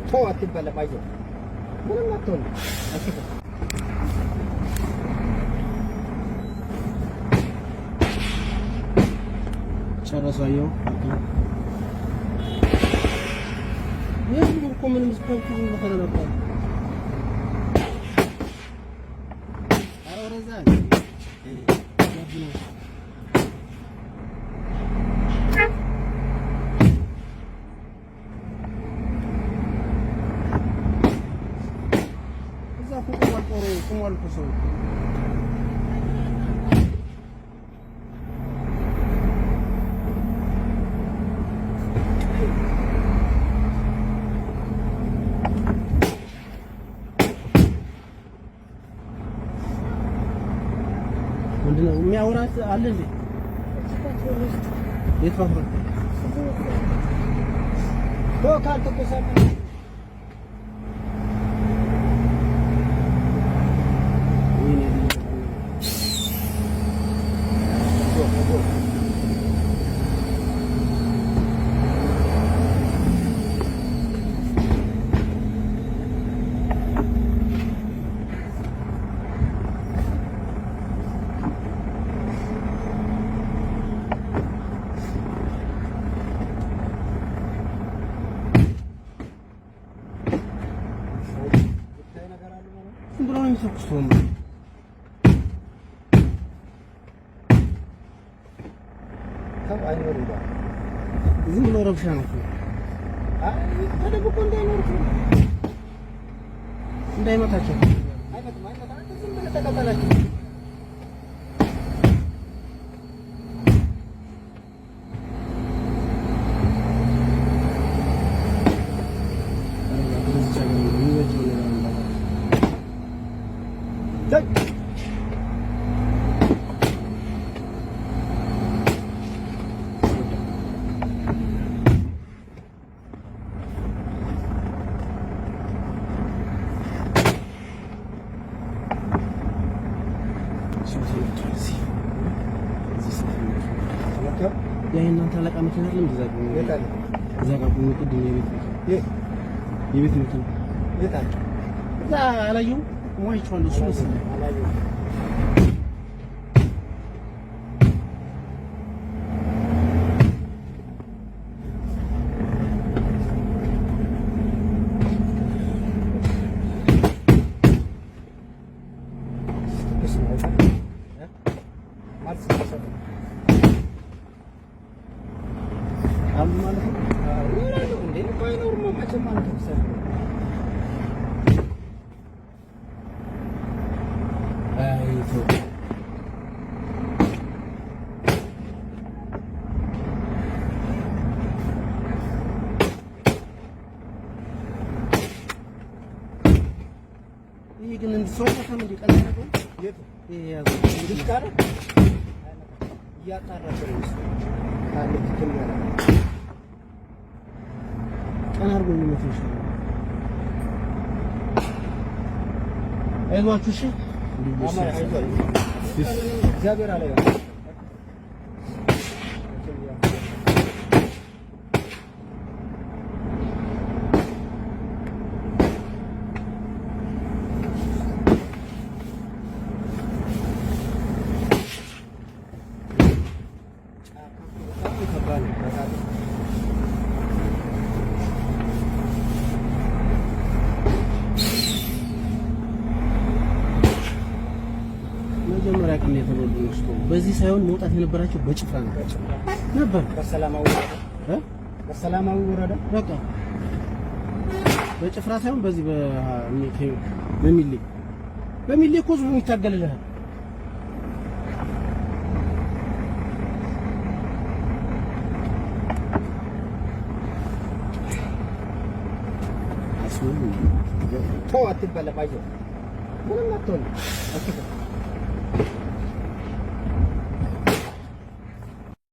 ተው፣ አትበለም። አይዞህ፣ ምንም አትሆንም። አትበል። ጨረሱ። አየው፣ የህዝቡ እኮ ምንም ከብቱ ዝም ብሎ ተነበር። ኧረ ወደዛ ያብነው። እዛ እኮ ቆሟል፣ ቆሮ ቆሟል እኮ ሰው። ምንድን ነው የሚያወራት አለ እንዴ? የት ፓትሮል? ተው፣ ካልተኮሰ ወይኔ! አይዞህ፣ አይዞህ። ነገር አለ ማለት ነው። ዝም ብሎ ነው የሚተኩሰው። ተው፣ አይኖርም። ጋር ዝም ብሎ ረብሻ ነው እኮ። አይ፣ ተደብቆ እንዳይኖር እኮ። እንዳይመታቸው። አይመጣም፣ አይመጣም። አንተ ዝም ብለህ ተከተላቸው። በዚች ሀገር ነው የሚበጀው ነገር እንዳለ። ተይ። ሰው ተመቷል። እዚህ ሰፈር መጥቷል። ተመቶ ያ የእናንተ አለቃ መኪና አይደለም? እዛ ቆሞ የት አለ? እዛ ጋር ቆሞ ቅድም የቤት መኪና የት? የቤት መኪና። የት አለ? እዛ አላየሁም። ቆሞ አይቼዋለሁ። እሱ መሰለኝ። አላየሁም። ትኩስ ነው አይደል? እ? መልስ ተሰጠ። አሉ ማለት ነው። ይኖራሉ እንዴ? ባይኖርማ መቼም አንተኩስም። አይ ተው። ይሄ ግን እንደ ሰው አይመታም እንዴ? ቀና ያደረገው የቱ? ይሄ የያዘው። ድሽቃ ነው? እያጣራቸው ነው እሱ። ካለ ትክክል ያለ ቀና አድርጎ የሚመታው ይሻላል። አይዟችሁ እሺ። አማራ አይዞህ። እግዚአብሔር አለ ያው። ጫካ እኮ በጣም ከባድ ነው። በጣም። መጀመሪያ ቀን የተበሉ ነው እሱ። በዚህ ሳይሆን መውጣት የነበራቸው በጭፍራ ነበር ነበር። በሰላማዊ ወረዳ እ? በሰላማዊ ወረዳ። በቃ በጭፍራ ሳይሆን በዚህ በሚሌ በሚሌ እኮ ህዝቡ ይታገልልሃል። ተው፣ አትበለም። አይዞህ፣ ምንም አትሆንም። አትበል።